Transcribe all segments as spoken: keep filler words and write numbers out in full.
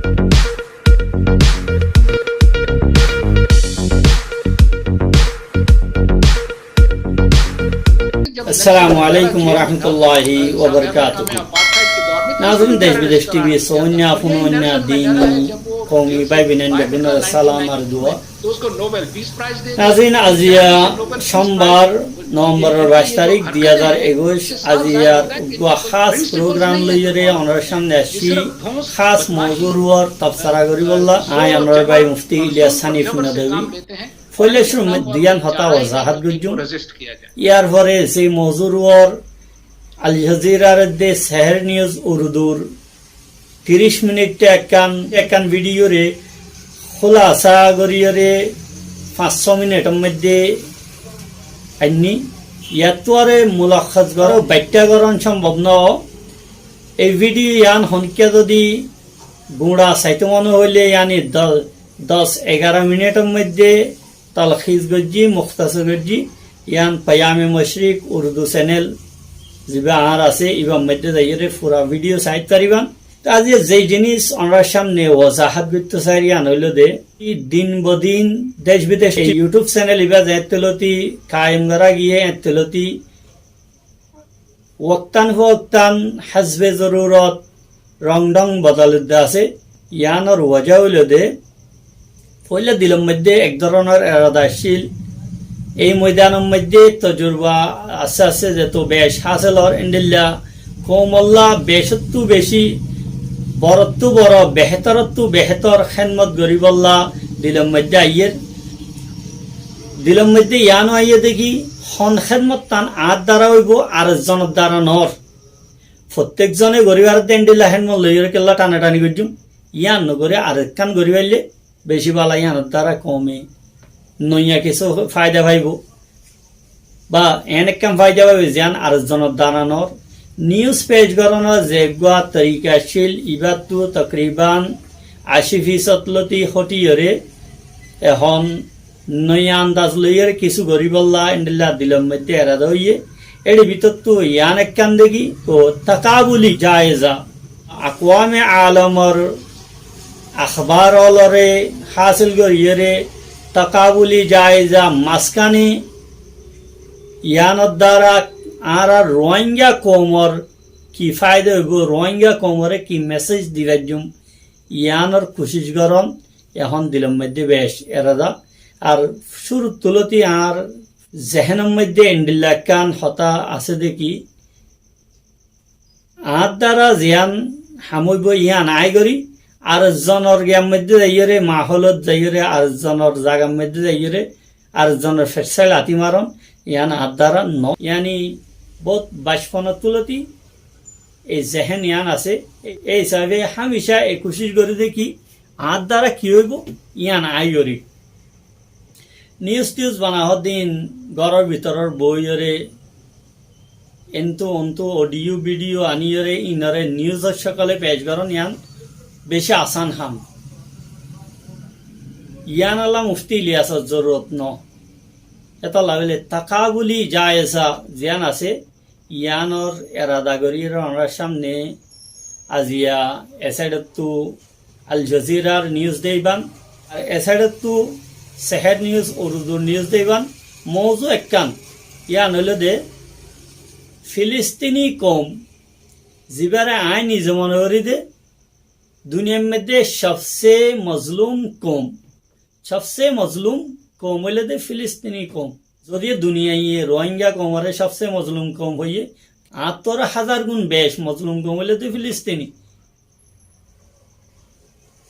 Assalamu alaikum warahmatullahi wabarakatuhu. Nazirin, Desh Bidesh T V sóinna, fúnóinna, dini, koumi bái boinain beggúnore salam ar dua. Nazirin, aziya cómbar, Novemboror baic tarík, dui házar ekuic, aziyar uggwá hás program loiyóre onórar sámne aiccí, hás mozur uore tobsora goríbolla. Añí onórar bái Mufti Ilyas Hanif Nadwi. Foila cúrur maze duiyán hotá wazahát goijjum. Yárfore ze mozur uore Al Jazeerar edde Seher News Urdur tiríc minit ekkán, ekkán video re kúlasa goríyore fañs só minitor maze ainní. Yáttu are mulakhas gorón, baittá gorón cómbob no. Ei video yían honikka zodi gúñça saito mone hoile, yáni do-, doc egaró minitor maze talkhis goijjí, mukhtasor goijjí, yían Payame Mashriq Urdu channel zibá añár asé, ibár maze zaiyóre fura video sait faribán. Te aijja ze jinis onórar sámne wazahát goittó sair yían óilde, din bodin desh bidesh ei YouTube channel ibá ze ettoloti kaim gorá giyé, ettoloti woktan fowoktan hásbe zorurot rong dhong bodolodde asé, yíanor waja óilde, foila dilor maze ek dóronor erada accíl, ei moidanor maze tojurba asté asté zeto bec hásil ór, endilla koumolla becottú beci, borottú boro, behétorottú behétor hédmot goríbolla dilor maze aiyér. Dilor maze yían ó aiyé de ki, hon hédmot tán añár duara óibo, ar zonor duara noór. Fottek zone gorí farede endilla hédmot loiyóre kiyólla tanatáni goijjum. Yían no gorí ar ekkán gorí faille beci bála, yíanor duara koume noiya kessú faida faibo. Ba en ekkán faida faibo ziyán ar zonor duara noór. News pec gorónor ze uggwá torika accíl, ibáttu tokriban ací fisod loti hótiyóre ehón noiya andaz loiyóre kessú goríbolla endilla dilor maze erada óiye. Ér bútottu yían ekkán de ki, ó takabuli jaiza, akwame alamor akhbar ólore hásil goríyore takabuli jaiza maskani, yíanor duara añára Rohingya koumor ki faida óibo, Rohingya koumore ki message di faijjum, yíanor kucíc gorón ehón dilor maze bec erada. Ar cúrur tuloti añár zehénor maze endilla ekkán hotá asé de ki, añár duara ziyán ham óibo yían añí gorí, ar zonor giyar maze zaiyóre, maholot zaiyóre, ar zonor zagar maze zaiyóre, ar zonor fetsáil atí maron, yían añár duara no. Yáni bout bacfonor tuloti ei zehén yían asé. Ei hísafe hámica ei kucíc gorí de ki, añár duara ki óibo, yían añí gorí. News tius bana hoddin góror bútoror boiyóre entú ontú audio video aníyore ínore news ókkole pec gorón yían beci asán ham. Yíanolla Mufti Iliyasor zorurot no. Etolla bóle takabuli jaiza ziyán asé, yíanor erada gorí onórar sámne aziya e saidottú Al Jazeerar news deibán, ar e saidottú Seher News Urdur news deibán. Mouzu ekkán, yían óilde Filistini koum, zibáre añí nize mone gorí de duniyair maze sobse mozlum koum. Sobse mozlum koum óilde Filistini koum. Zodiyo duniyaiye Rohingya koumore sobse mozlum koum hoiyé, añáttu házar gun bec mozlum koum óilde Filistini.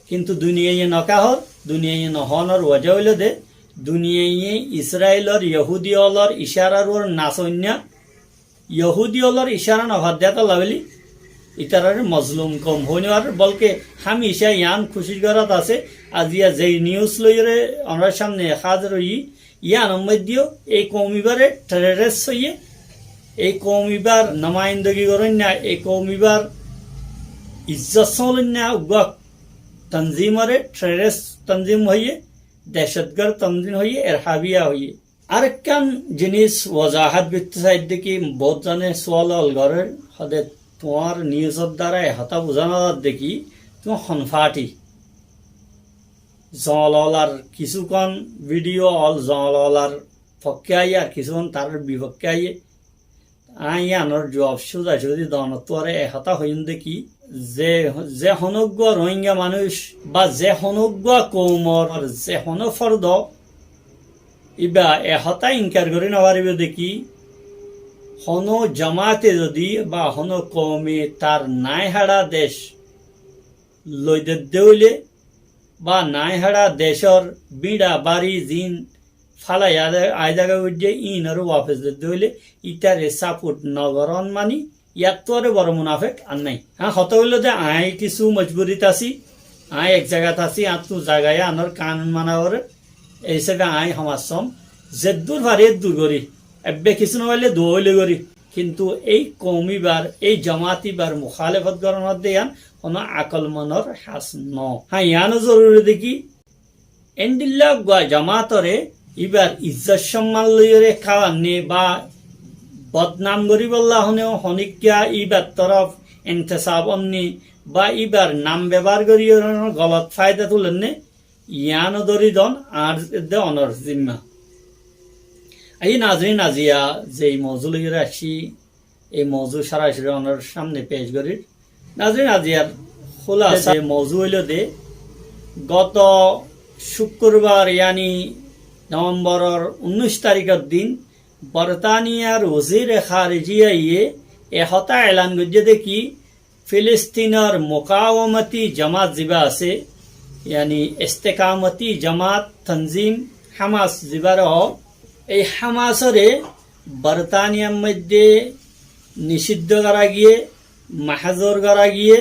Kintu duniyaiye no hoór, duniyaiye no hoónor waja óilde duniyaiye Israilor Yohudi ólor icárar uore no sóinna, Yohudi ólor icára no fadde etolla bóli itarare mozlum koum hoói no farer, bolke hámica yían kucíc gorát asé. Aziya ze news loiyóre onórar sámne házir óiyi, yíanor maze diyo ei koum ibáre terrorist hoiyé, ei koum ibár numayindogi goróinna, ei koum ibár izzot sóloinna uggwá tanzimore terrorist tanzim hoiyé, dehcotgard tanzim hoiyé, erhabiya hoiyé. Arekkán jinis wazahát goittó saidde ki, bout zone sual ól gorér, hode tuáñr niusor duara e hotá buzá no zadde ki, tuáñr hon fáti? zoñlolar kissúkon video ol zoñlolar fokkí aiyé ar kissúkon tarár bifokké aiyé. Aññí yíanor juab cúza cúzi doonottu ore e hotá hoiyúm de ki, ze, ze honóggua Rohingya manúic ba ze honóggua koumor ze honó fordo íba e hotá inkar gorí nofaribóu de ki, honó jamaate zodi ba honó koume tar naiháça dec loi dedde óile ba naiháça decór bíñça bári ziín fálai aái zaga goijjé, íinoré wafes dedde óile ítare sápot nogoron mani yáttu aró boro munafek ar nái. Aññí hotá óilde aññí kissú mojburit así, aññí ek zagat así, añáttu zagaye añár kanun mana gorér. Ei hísafe aññí homassóm, zeddúr fari eddúr gorí, ebbe kissú nofaille duwa óile gorí. Kintu ei koum íbar, ei jamaat íbar mukálefot goron de yían honó akol monor ham noó. Há, yíano zoruri de ki, endilla eggúa jamaatoré íbar izzot somman loiyóre kálanne ba bodnam goríbolla honé honíkka íbar torof entesab ónne ba íbar nam bebohár goríyóre golot faida tulenné, yíano dóri don añár edde onor zimma. Aiyé nazirin, aziya ze mouzu loiyóre aiccí, ei mouzu sorasori onor samne pec gorír. Nazirin, aziyar húlasa ze mouzu óilde, goto cúkkurbar, yáni Novemboror unnúic tarikor din Bortaniyar wazire hárijiyaye e hotá elan goijjé de ki, Filistinor mukawamati jamaat ziba asé, yáni istekamati jamaat tanzim Hamas zibare hoó, ei Hamasore Bortaniyar moidde nicíddo gorá giyé, mahzur gorá giyé,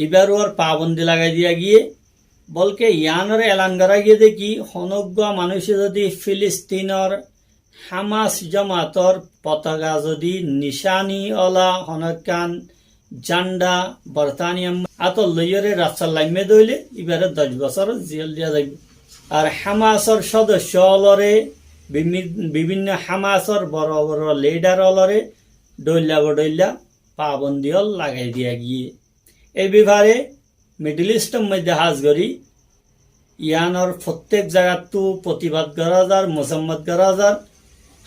íbar uore pabondi lagai diya giyé, bolke yíanor elan gorá giyé de ki, honó eggúa manúice zodi Filistinor Hamas jamaator potaga zodi nicáni ola honó ekkán zánda Bortaniyar átot loiyóre rastat laimmé de óile íbare doc bosór ziyól diya zaibou. Ar Hamasor sodosso ólore, bimi-, bibinno Hamasor boro boro lidar ólore dhoilla bodhoilla pabondi ól lagai diya giyé. Ei befare Midil Istor moidde hás gorí yíanor fottek zagattu fotibad gorá zar, mozammot gorá zar.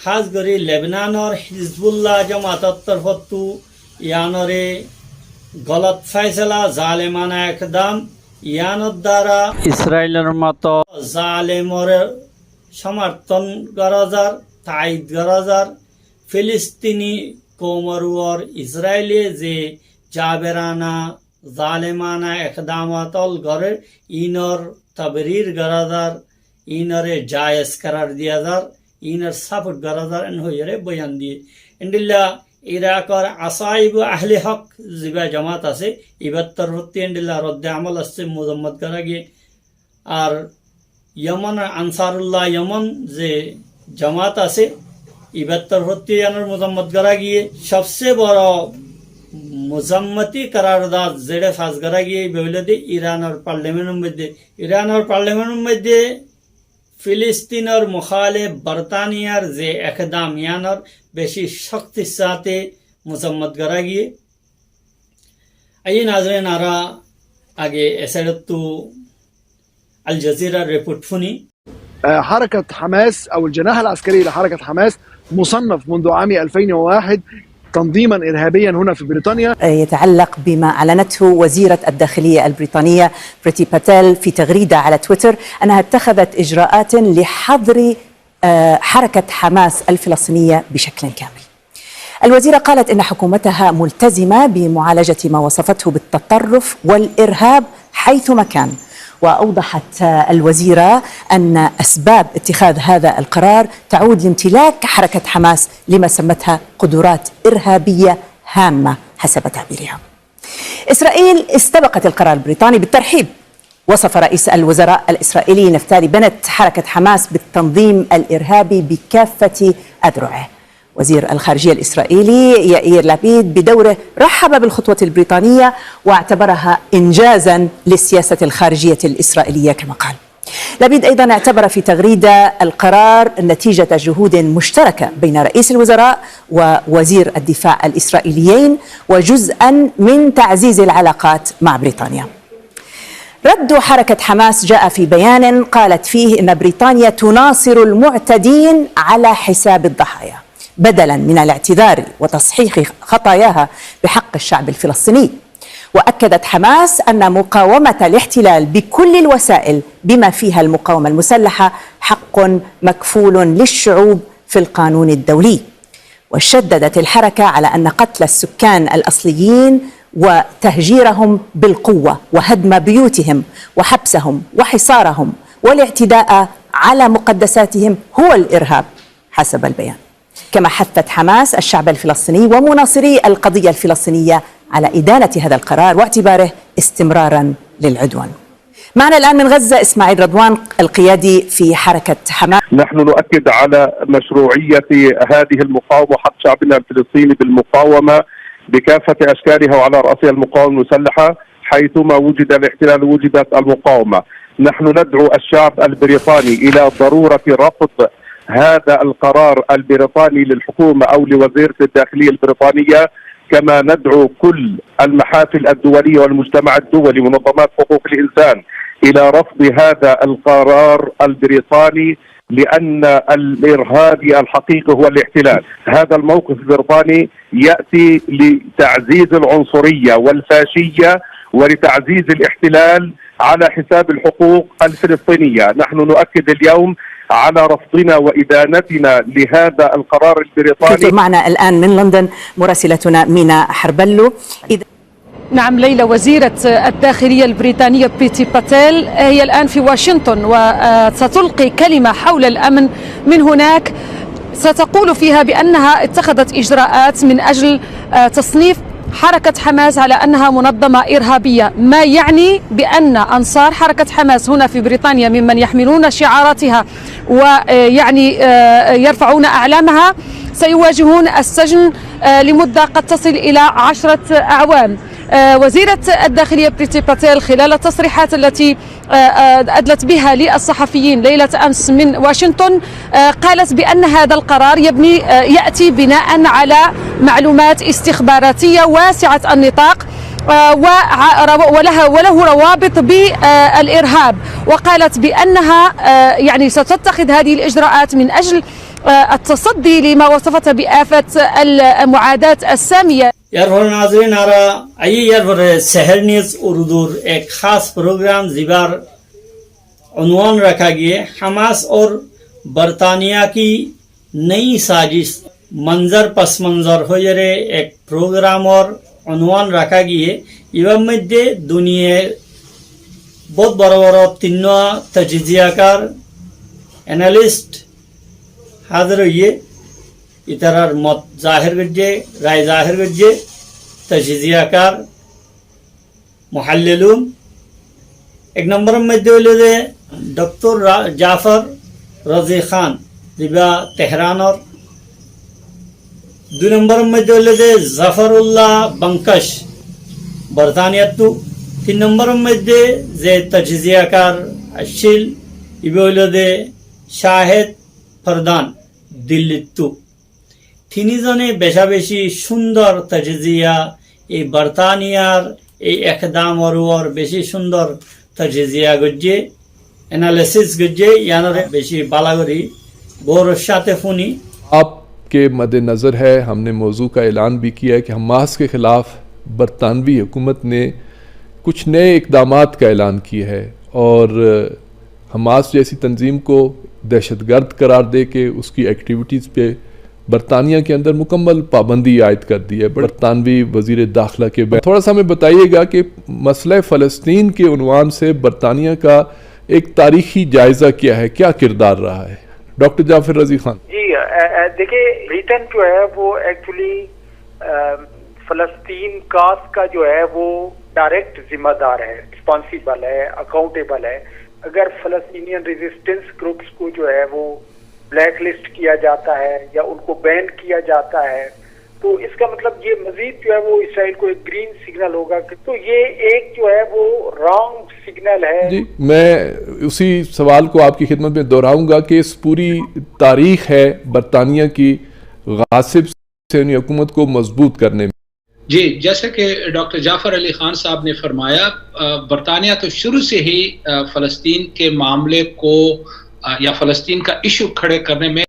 Hás gorí Lebnanor Hizbullah jamaator torfottu yíanore golot faisala, zalemana ekdam, yíanor dara Israilor moto zalemore somorton gorá zar, taid gorá zar. Filistini koumor uore Israile ze jaberana zalemana ekdamat ól gorér, inor tabrir gorá zar, inore jayez karar diya zar, inor saport gorá zar, en hoiyóre boyan diyé. Endilla Irakor Asaibu Ahle Hok ziba jamaat asé, ibar torfottu endilla rodde amol asé, mozammot gorá giyé. Ar Yemenor Ansarullah Yemen ze jamaat asé, ibar torfottu yíanor mozammot gorá giyé. Sobse boro mozammoti karardad zeçé fas gorá giyé, íba óilde Iranor parliamentor moidde. Iranor parliamentor moidde Filistinor mukálef Bortaniyar ze ekdam, yíanor beci cóktir sáte mozammot gorá giyé. Aiyé nazirin, añára age e saidottu Al Jazeerar report fúni. آه، حركة حماس أو الجناح العسكري لحركة حماس مصنف منذ عام ألفين وواحد تنظيما إرهابيا هنا في بريطانيا. يتعلق بما أعلنته وزيرة الداخلية البريطانية بريتي باتيل في تغريدة على تويتر أنها اتخذت إجراءات لحظر، آه، حركة حماس الفلسطينية بشكل كامل. الوزيرة قالت إن حكومتها ملتزمة بمعالجة ما وصفته بالتطرف والإرهاب حيثما كان. وأوضحت الوزيرة أن أسباب اتخاذ هذا القرار تعود لامتلاك حركة حماس لما سمتها قدرات إرهابية هامة حسب تعبيرها. إسرائيل استبقت القرار البريطاني بالترحيب. وصف رئيس الوزراء الإسرائيلي نفتالي بنت حركة حماس بالتنظيم الإرهابي بكافة أذرعه. وزير الخارجية الإسرائيلي يائير لابيد بدوره رحب بالخطوة البريطانية واعتبرها إنجازا للسياسة الخارجية الإسرائيلية كما قال. لابيد أيضا اعتبر في تغريدة القرار نتيجة جهود مشتركة بين رئيس الوزراء ووزير الدفاع الإسرائيليين وجزءا من تعزيز العلاقات مع بريطانيا. رد حركة حماس جاء في بيان قالت فيه إن بريطانيا تناصر المعتدين على حساب الضحايا، بدلا من الاعتذار وتصحيح خطاياها بحق الشعب الفلسطيني. وأكدت حماس أن مقاومة الاحتلال بكل الوسائل بما فيها المقاومة المسلحة حق مكفول للشعوب في القانون الدولي. وشددت الحركة على أن قتل السكان الأصليين وتهجيرهم بالقوة وهدم بيوتهم وحبسهم وحصارهم والاعتداء على مقدساتهم هو الإرهاب حسب البيان. كما حثت حماس الشعب الفلسطيني ومناصري القضية الفلسطينية على إدانة هذا القرار واعتباره استمرارا للعدوان. معنا الآن من غزة إسماعيل رضوان القيادي في حركة حماس. نحن نؤكد على مشروعية هذه المقاومة وحق شعبنا الفلسطيني بالمقاومة بكافة أشكالها، وعلى رأسها المقاومة المسلحة. حيثما وجد الاحتلال وجدت المقاومة. نحن ندعو الشعب البريطاني إلى ضرورة رفض هذا القرار البريطاني للحكومة أو لوزيرة الداخلية البريطانية، كما ندعو كل المحافل الدولية والمجتمع الدولي ومنظمات حقوق الإنسان إلى رفض هذا القرار البريطاني، لأن الإرهابي الحقيقي هو الاحتلال. هذا الموقف البريطاني يأتي لتعزيز العنصرية والفاشية ولتعزيز الاحتلال على حساب الحقوق الفلسطينية. نحن نؤكد اليوم على رفضنا وإدانتنا لهذا القرار البريطاني. معنا الآن من لندن مراسلتنا مينا حربلو. إذا نعم ليلى، وزيرة الداخلية البريطانية بريتي باتيل هي الآن في واشنطن، وستلقي كلمة حول الأمن من هناك، ستقول فيها بأنها اتخذت إجراءات من أجل، آه، تصنيف حركة حماس على أنها منظمة إرهابية، ما يعني بأن أنصار حركة حماس هنا في بريطانيا ممن يحملون شعاراتها ويعني، آه، يرفعون أعلامها سيواجهون السجن، آه، لمدة قد تصل إلى عشرة أعوام. آه، وزيرة الداخلية بريتي باتيل خلال التصريحات التي، آه، آه، أدلت بها للصحفيين ليلة أمس من واشنطن، آه، قالت بأن هذا القرار يبني، آه، يأتي بناء على معلومات استخباراتية واسعة النطاق، آه، وع-، رو-، ولها، وله روابط بالإرهاب، وقالت بأنها، آه، يعني ستتخذ هذه الإجراءات من أجل، آه، التصدي لما وصفته بآفة المعاداة السامية. Yárfore nazirin, añára aiyí yárfore Seher News Urdur ek hás program, zibar unwan raká giyé Hamas or Bartaniya ki نئی سازش، manzar pas manzar hoiyóre ek program or unwan raká giyé. Ibár moiddé duniyar bout boro boro tinnúa tajziyakar, analyst házir óiye, ítarar mot zahér goijjé, rai zahér goijjé, tajziyakar, muhallilun. Ek nombor or moiddé óilde Doctor Ra-, Jafar Razi Khan, ziba Tehran or. Dui nombor or moiddé óilde Zafarullah Bankash, Bartaniyattu. Tin nombor or moiddé ze tajziyakar accíl, iba óilde Shahed Pardhan, Dillittu. Tinizone becabeci cúndor tajziya, ei Bartaniyar ei ekdamor uore beci cúndor tajziya goijjé, analysis goijjé, iyanore beci bála gorí gouror sáte fúni. آپ کے مد نظر ہے، ہم نے موضوع کا اعلان بھی کیا ہے کہ حماس کے خلاف برطانوی حکومت نے کچھ نئے اقدامات کا اعلان کیا ہے اور حماس جیسی تنظیم کو دہشت گرد قرار دے کے اس کی ایکٹیویٹیز پہ برطانیہ کے اندر مکمل پابندی عائد کر دی ہے۔ برطانوی وزیر داخلہ کے بیان۔ تھوڑا سا ہمیں بتائیے گا کہ مسئلہ فلسطین کے عنوان سے برطانیہ کا ایک تاریخی جائزہ کیا ہے، کیا کردار رہا ہے؟ ڈاکٹر جعفر رضی خان۔ جی، اے، اے، دیکھیے، بریٹن جو ہے وہ ایکچولی، اے، فلسطین کاز کا جو ہے وہ ڈائریکٹ ذمہ دار ہے، رسپانسیبل ہے، اکاؤنٹیبل ہے۔ اگر فلسطینین ریزسٹنس گروپس کو جو ہے وہ بلیک لسٹ کیا جاتا ہے یا ان کو بین کیا جاتا ہے، تو اس کا مطلب یہ مزید جو ہے وہ اسرائیل کو ایک گرین سگنل ہوگا کہ، تو یہ ایک جو ہے وہ رانگ سگنل ہے۔ جی، میں اسی سوال کو آپ کی خدمت میں دہراؤں گا کہ اس پوری تاریخ ہے برطانیہ کی غاصب صہیونی حکومت کو مضبوط کرنے میں۔ جی، جیسا کہ ڈاکٹر جعفر علی خان صاحب نے فرمایا، آ، برطانیہ تو شروع سے ہی، آ، فلسطین کے معاملے کو، آ، یا فلسطین کا ایشو کھڑے کرنے میں،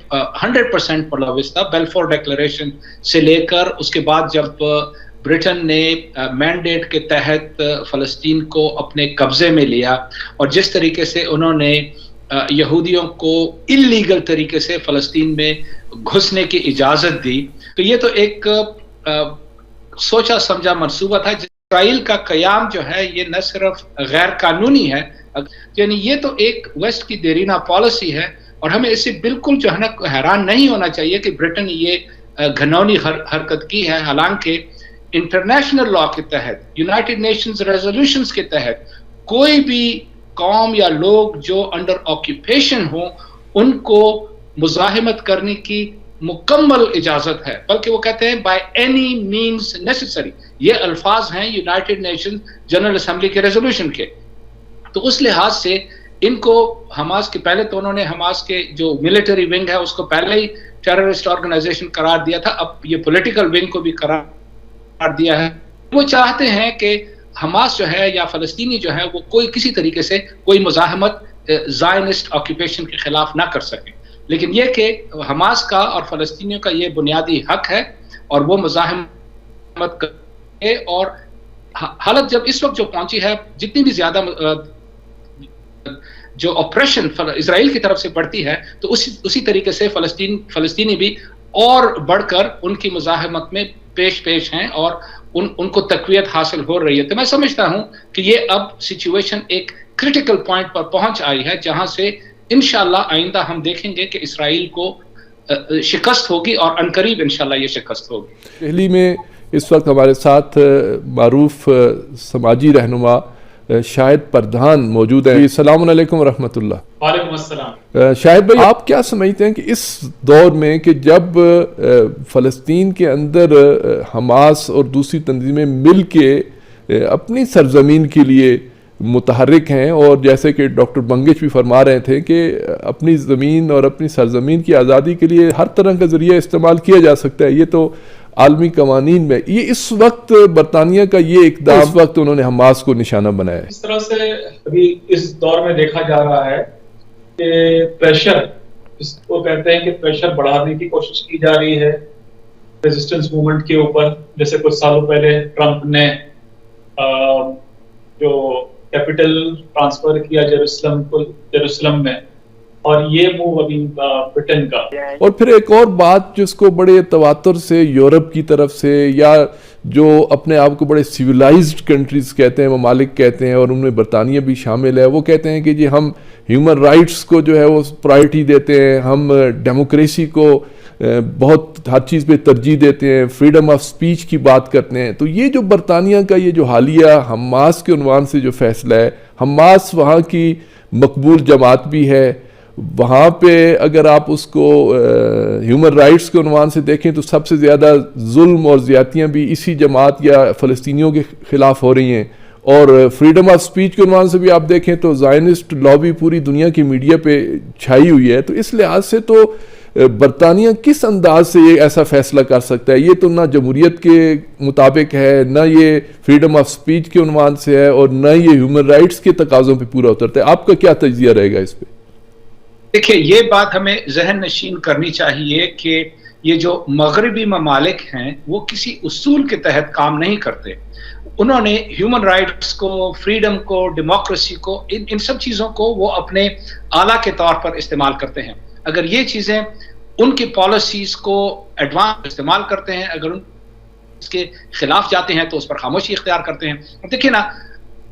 آ، ہنڈریڈ پرسینٹ ملوث تھا۔ بلفور ڈکلیریشن سے لے کر اس کے بعد جب، آ، برٹن نے، آ، مینڈیٹ کے تحت، آ، فلسطین کو اپنے قبضے میں لیا اور جس طریقے سے انہوں نے، آ، یہودیوں کو انلیگل طریقے سے فلسطین میں گھسنے کی اجازت دی، تو یہ تو ایک، آ، سوچا سمجھا منصوبہ تھا۔ اسرائیل کا قیام جو ہے، یہ نہ صرف غیر قانونی ہے، یعنی یہ تو ایک ویسٹ کی دیرینہ پالیسی ہے اور ہمیں اس سے بالکل جو ہے نا حیران نہیں ہونا چاہیے کہ برٹن یہ، آ، گھنونی حر-، حرکت کی ہے، حالانکہ انٹرنیشنل لا کے تحت، یونائیٹڈ نیشنز ریزولوشنز کے تحت کوئی بھی قوم یا لوگ جو انڈر آکیوپیشن ہوں، ان کو مزاحمت کرنے کی مکمل اجازت ہے، بلکہ وہ کہتے ہیں بائی اینی مینز نیسیسری۔ یہ الفاظ ہیں یونائیٹڈ نیشنز جنرل اسمبلی کے ریزولوشن کے۔ تو اس لحاظ سے ان کو حماس کے، پہلے تو انہوں نے حماس کے جو ملٹری ونگ ہے اس کو پہلے ہی ٹیررسٹ آرگنائزیشن قرار دیا تھا، اب یہ پولیٹیکل ونگ کو بھی قرار دیا ہے۔ وہ چاہتے ہیں کہ حماس جو ہے یا فلسطینی جو ہے وہ کوئی کسی طریقے سے کوئی مزاحمت، اے، زائنسٹ آکیوپیشن کے خلاف نہ کر سکے، لیکن یہ کہ حماس کا اور فلسطینیوں کا یہ بنیادی حق ہے اور وہ مزاحمت کرے۔ اور ح-، حالت جب اس وقت جو پہنچی ہے، جتنی بھی زیادہ، اے، جو آپریشن فل-، اسرائیل کی طرف سے بڑھتی ہے، تو اسی، اسی طریقے سے فلسطین، فلسطینی بھی اور بڑھ کر ان کی مزاحمت میں پیش پیش ہیں اور ان، ان کو تقویت حاصل ہو رہی ہے۔ تو میں سمجھتا ہوں کہ یہ اب سچویشن ایک کریٹیکل پوائنٹ پر پہنچ آئی ہے، جہاں سے انشاءاللہ آئندہ ہم دیکھیں گے کہ اسرائیل کو، اے، شکست ہوگی اور عنقریب انشاءاللہ یہ شکست ہوگی۔ دہلی میں اس وقت ہمارے ساتھ، اے، معروف، اے، سماجی رہنما، اے، شاہد پردھان موجود ہیں۔ جی، السلام علیکم ورحمۃ اللہ۔ وعلیکم السلام۔ اے، شاہد بھائی، آپ کیا سمجھتے ہیں کہ اس دور میں کہ جب، اے، فلسطین کے اندر، اے، حماس اور دوسری تنظیمیں مل کے، اے، اپنی سرزمین کے لیے متحرک ہیں، اور جیسے کہ ڈاکٹر بنگش بھی فرما رہے تھے کہ اپنی زمین اور اپنی سرزمین کی آزادی کے لیے ہر طرح کا ذریعہ استعمال کیا جا سکتا ہے، یہ تو عالمی قوانین میں، یہ اس وقت برطانیہ کا یہ اقدام، اس وقت انہوں نے حماس کو نشانہ بنایا ہے۔ اس طرح سے ابھی اس دور میں دیکھا جا رہا ہے کہ پریشر، اس کو کہتے ہیں کہ پریشر بڑھانے کی کوشش کی جا رہی ہے ریزسٹنس موومنٹ کے اوپر۔ جیسے کچھ سالوں پہلے ٹرمپ نے، آ، جو کیپٹل ٹرانسفر کیا جیروسلم کو، جیروسلم میں، اور یہ موو ابھی، آ، برٹن کا۔ اور پھر ایک اور بات جس کو بڑے تواتر سے یورپ کی طرف سے، یا جو اپنے آپ کو بڑے سویلائزڈ کنٹریز کہتے ہیں، ممالک کہتے ہیں، اور ان میں برطانیہ بھی شامل ہے، وہ کہتے ہیں کہ جی ہم ہیومن رائٹس کو جو ہے وہ پرائیورٹی دیتے ہیں، ہم ڈیموکریسی کو، اے، بہت ہر چیز پہ ترجیح دیتے ہیں، فریڈم آف اسپیچ کی بات کرتے ہیں۔ تو یہ جو برطانیہ کا یہ جو حالیہ حماس کے عنوان سے جو فیصلہ ہے، حماس وہاں کی مقبول جماعت بھی ہے، وہاں پہ اگر آپ اس کو، اے، ہیومن رائٹس کے عنوان سے دیکھیں تو سب سے زیادہ ظلم اور زیادتیاں بھی اسی جماعت یا فلسطینیوں کے خلاف ہو رہی ہیں۔ اور فریڈم آف اسپیچ کے عنوان سے بھی آپ دیکھیں تو زائنسٹ لابی پوری دنیا کی میڈیا پہ چھائی ہوئی ہے۔ تو اس لحاظ سے تو، اے، برطانیہ کس انداز سے یہ ایسا فیصلہ کر سکتا ہے؟ یہ تو نہ جمہوریت کے مطابق ہے، نہ یہ فریڈم آف اسپیچ کے عنوان سے ہے اور نہ یہ ہیومن رائٹس کے تقاضوں پہ پورا اترتا ہے۔ آپ کا کیا تجزیہ رہے گا اس پہ؟ دیکھیے، یہ بات ہمیں ذہن نشین کرنی چاہیے کہ یہ جو مغربی ممالک ہیں، وہ کسی اصول کے تحت کام نہیں کرتے۔ انہوں نے ہیومن رائٹس کو، فریڈم کو، ڈیموکریسی کو، ان، ان سب چیزوں کو وہ اپنے آلہ کے طور پر استعمال کرتے ہیں۔ اگر یہ چیزیں ان کی پالیسیز کو ایڈوانس استعمال کرتے ہیں، اگر ان اس کے خلاف جاتے ہیں تو اس پر خاموشی اختیار کرتے ہیں۔ اب دیکھیے نا،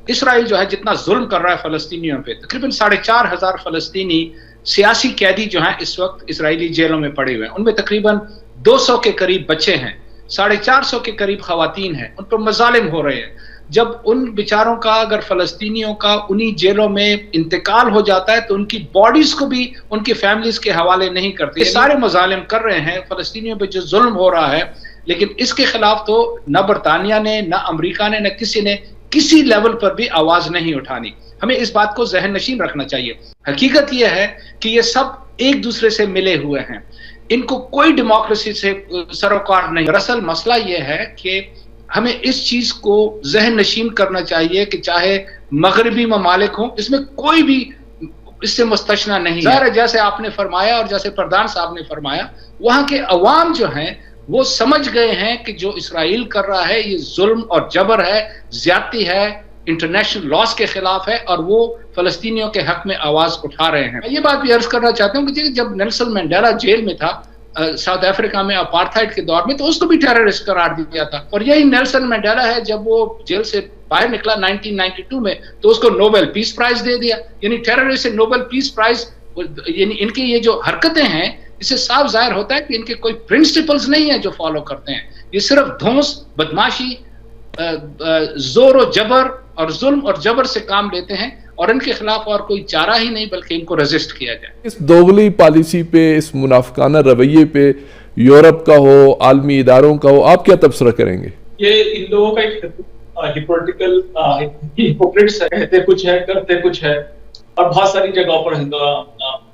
اسرائیل جو ہے جتنا ظلم کر رہا ہے فلسطینیوں پہ، تقریباً ساڑھے چار ہزار فلسطینی سیاسی قیدی جو ہیں اس وقت اسرائیلی جیلوں میں پڑے ہوئے ہیں، ان میں تقریباً دو سو کے قریب بچے ہیں، ساڑھے چار سو کے قریب خواتین ہیں، ان پر مظالم ہو رہے ہیں۔ جب ان بیچاروں کا، اگر فلسطینیوں کا انہی جیلوں میں انتقال ہو جاتا ہے تو ان کی باڈیز کو بھی ان کی فیملیز کے حوالے نہیں کرتے۔ یہ سارے مظالم کر رہے ہیں، فلسطینیوں پہ جو ظلم ہو رہا ہے، لیکن اس کے خلاف تو نہ برطانیہ نے، نہ امریکہ نے، نہ کسی نے کسی لیول پر بھی آواز نہیں اٹھانی۔ ہمیں اس بات کو ذہن نشین رکھنا چاہیے۔ حقیقت یہ ہے کہ یہ سب ایک دوسرے سے ملے ہوئے ہیں۔ ان کو کوئی ڈیموکریسی سے، آ، سروکار نہیں۔ دراصل مسئلہ یہ ہے کہ ہمیں اس چیز کو ذہن نشین کرنا چاہیے کہ چاہے مغربی ممالک ہوں، اس میں کوئی بھی اس سے مستثنی نہیں ہے۔ ظاہر ہے، جیسے آپ نے فرمایا اور جیسے پردھان صاحب نے فرمایا، وہاں کے عوام جو ہیں، وہ سمجھ گئے ہیں کہ جو اسرائیل کر رہا ہے، یہ ظلم اور جبر ہے، زیادتی ہے، انٹرنیشنل لاز کے خلاف ہے، اور وہ فلسطینیوں کے حق میں آواز اٹھا رہے ہیں۔ میں یہ بات بھی عرض کرنا چاہتا ہوں کہ جی، جب نیلسن منڈیلا جیل میں تھا، آ، ساؤتھ افریقہ میں اپارتھائڈ کے دور میں، تو اس کو بھی ٹیررسٹ قرار دیا تھا۔ اور یہی نیلسن منڈیلا ہے، جب وہ جیل سے باہر نکلا نائنٹین نائنٹی ٹو میں، تو اس کو نوبل پیس پرائز دے دیا۔ یعنی ٹیررسٹ سے نوبل پیس پرائز، یعنی ان کی یہ جو حرکتیں ہیں، اس سے صاف ظاہر ہوتا ہے کہ ان کے کوئی پرنسپلز نہیں ہیں جو فالو کرتے ہیں۔ یہ صرف دھونس، بدمعاشی، آ، آ، زور و جبر اور ظلم اور جبر سے کام لیتے ہیں، اور ان کے خلاف اور کوئی چارہ ہی نہیں، بلکہ ان کو ریزسٹ کیا جائے۔ اس دوغلی پالیسی پہ، اس منافقانہ رویے پہ یورپ کا ہو، عالمی اداروں کا ہو، آپ کیا تبصرہ کریں گے؟ یہ ان لوگوں کا ایک، آ، ہپوکریٹیکل، آ، ہپوکریٹس ہے، کہتے کچھ ہے، کرتے کچھ ہے، اور بہت ساری جگہوں پر ہندو، آ،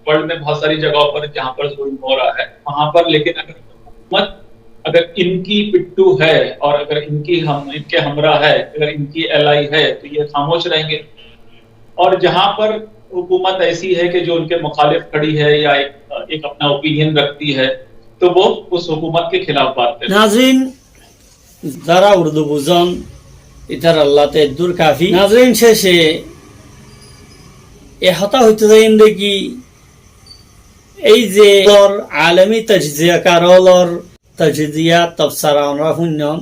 ورلڈ میں بہت ساری جگہوں پر جہاں پر ظلم ہو رہا ہے وہاں پر، لیکن اگر حکومت، اگر ان کی پٹھو ہے اور اگر ان کی ہم، ان کے ہمراہ ہے، اگر ان کی ایلائی ہے تو یہ خاموش رہیں گے۔ اور جہاں پر حکومت ایسی ہے کہ جو ان کے مخالف کھڑی ہے یا ایک، ایک اپنا اوپینین رکھتی ہے تو وہ اس حکومت کے خلاف بات کرتے ہیں۔ ناظرین، যারা উর্দু বুঝন, ইতারাল্লাতে দূর কাফি। নাজরিন, শেষে এ কথা হইতে যাইন দেখি, এই যে অর আলমি তজজিয়াকার অর তজজিয়া তবসারা অনরা হুনন,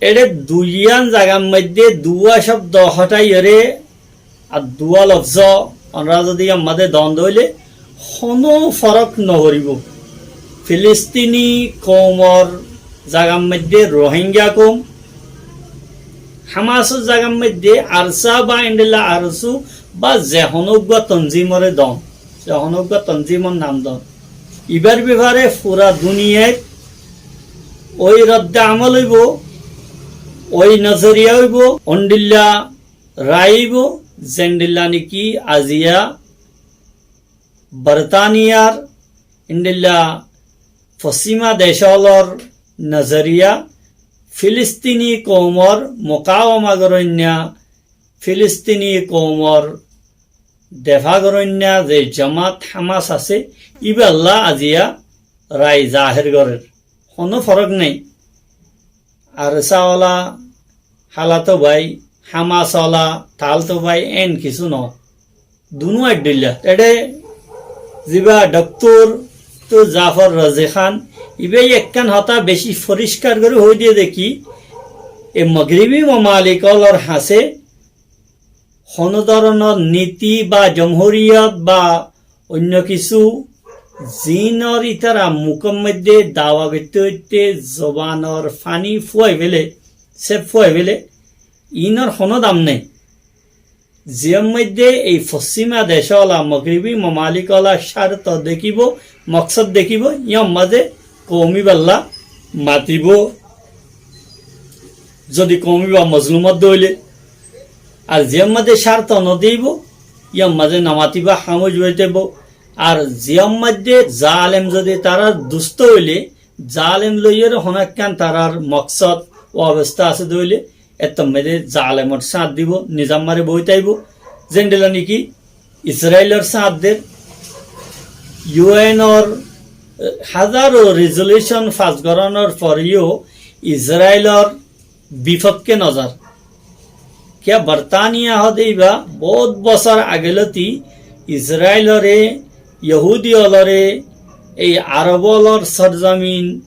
এরে দুইয়ান জাগার মধ্যে দুয়া শব্দ হটাইয়রে আর দুয়া লফজ অনরা যদি ইয়ার মাঝে দন দইলে, হনো ফরক নকরিব। ফিলিস্তিনি কৌমর জাগার মধ্যে রোহিঙ্গা কৌম, হামাসর জাগার মধ্যে আরসা বা ইন্ডিলা আরসু বা যে হনো উগ্র তঞ্জিমরে দন, যে হনো উগ্র তঞ্জিমর নাম দন। ইবার ব্যাপারে পুরা দুনিয়ার ওই রদ্দে আমল হইব, ওই নজরিয়া হইব, অন্ডিল্লা রাইব, যেন্ডিল্লা নেকি আজিয়া বরতানিয়ার, ইন্ডিল্লা পশ্চিমা দেশলর নজরিয়া, ফিলিস্তিনি কৌমর মোকাওয়ামা গরইন্যা, ফিলিস্তিনি কৌমর দেফা গরইন্যা যে জামাত হামাস আছে, ইবাল্লা আজিয়া রায় জাহের গরের। হনো ফরক নেই। আরসা অলা হালাতো ভাই, হামাস অলা তালতো ভাই, এন কিছু ন। দুনো এক ডিল্লা। এডে জিবা ডক্টর তো জাফর রাজি খান, ইবে একখান হতা বেশি পরিষ্কার করে হই দিয়ে দেখি, এ মগরিবি মামালিক অলর হাসে কোনো ধরনর নীতি বা জমহুরিয়ত বা অন্য কিছু জিনর ইতারা মুখর মধ্যে দাওয়া করতে হইতে জবানর ফানি ফুয়াই ফেলে, সে ফুয়াই ফেলে, ইনর কোনো দাম নেই। জিয়র মধ্যে এই পশ্চিমা দেশওয়ালা, মগরিবি মামালিকওয়ালা স্বার্থ দেখিব, মকসদ দেখিব, ইয়ার মাঝে কৌমি বাল্লা মাতিব। যদি কৌমি বা মজলুমত দইলে, আর জিয়র মাঝে স্বার্থ নদিব, ইয়ার মাঝে নামাতিবা, হামুজ হইতেব। আর জিয়র মাঝে জালেম যদি তারা দুষ্ট হইলে, জালেম লইয়ের হনাক্কান তারার মকসদ ও অবস্থা আছে দইলে, এত মেরে জালেমর সাথ দিব, নিজাম মারে বই তাইব। যেন্ডেলা নাকি ইসরায়েলর সাথ দের, ইউএনর, এ, হাজারো রেজুলেশন পাস করানোর পরেও ইসরায়েলর বিপক্ষে নজর। কিয়া বর্তানিয়া হদে ইবা বহুত বছর আগেলতি ইসরায়েলরে, ইহুদি অলরে, এই আরব অলর সরজমিন,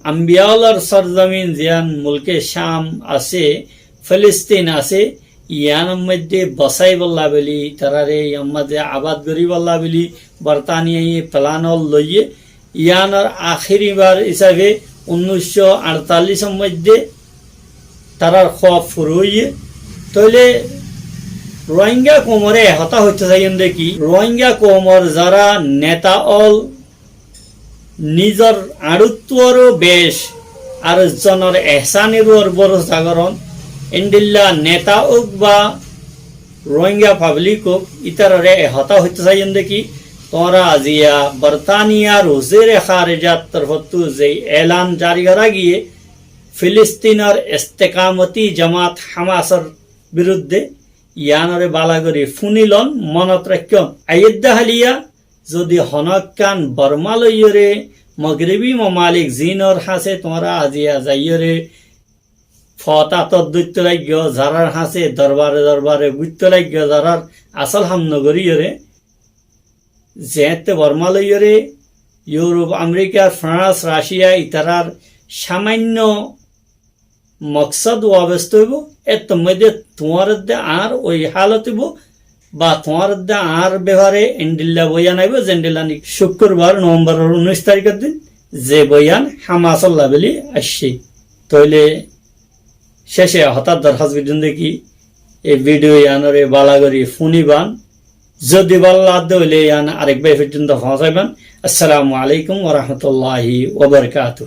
আম্বিয়া অলর সরজমিন, জিয়ান মুলকে শাম আছে, ফিলিস্তিন আছে, ইয়ানর মধ্যে বসাইবল্লা বলি, তারারে ইয়ার মাঝে আবাদ করিবল্লা বলি, বর্তানিয়া ইয়ে প্ল্যান অল লইয়ে, ইয়ানর আখেরি বার হিসাবে উনিশশো আটচল্লিশর মধ্যে তারার খোয়াব ফুরু হইয়ে। তাইলে রোহিঙ্গা কৌমরে এ কথা হইতে চাইন দেখি, রোহিঙ্গা কৌমর যারা নেতা অল নিজর আড়ুত্তরও বেশ আর জনর এহসানের উপর ভরসা করন, এন্ডিল্লা নেতা হোক বা রোহিঙ্গা পাবলিক হোক, ইতারারে এ হতা হইতে চাইন দেখি, Tuáñra aziya Bortaniyar wazire hárijat torfóttu ze elan jari gorá giyé, Filistinor istikamoti jamaat Hamasor birudde, iánore bala gori fúni lon, monot raikkón. Aiyédde háliya zodi honókkan Borma loiyóre mogribi momalik zinor hañsé tuáñra aziya zaiyóre fot atot dóitto laiggó, zarár hañsé dorbare dorbare gúitto laiggó, zarár asól ham nogoríyore, zeéñtte Borma loiyóre Iuróp, Amerika, Frans, Raciya itarár samainno moksód wabesta óibo, éttor moidde tuáñredde añár ói hálot óibo, ba tuáñredde añár befare endilla boyan aibo, zendilla niki cúkkurbar Novemboror unnúic tarikor din ze boyan Hamasolla buli aiccé. Tóile céce hotá dorhás goijjón de ki, ei vidiyo iánore bala gori fúniban. Zodi bala lagedde óile ián arek bái foijjonto foóñsaiban. Assalamu alaikum wa rahmatullahi wa barakatuhu.